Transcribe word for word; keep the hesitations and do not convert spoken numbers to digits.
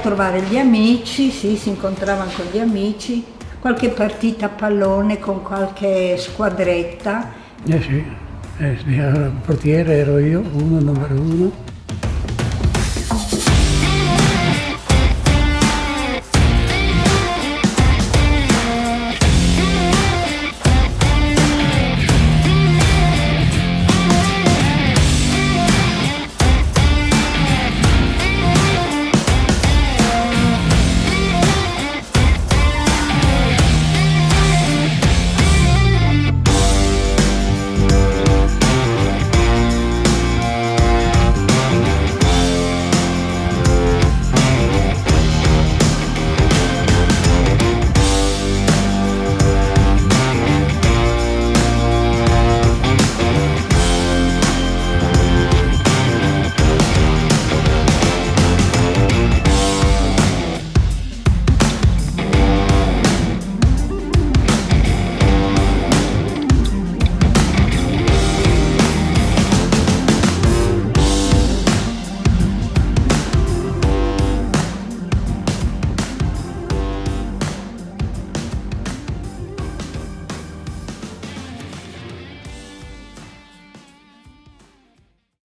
Trovare gli amici, sì, si incontravano con gli amici, qualche partita a pallone con qualche squadretta. Eh sì, eh sì, allora il portiere ero io, uno, numero uno.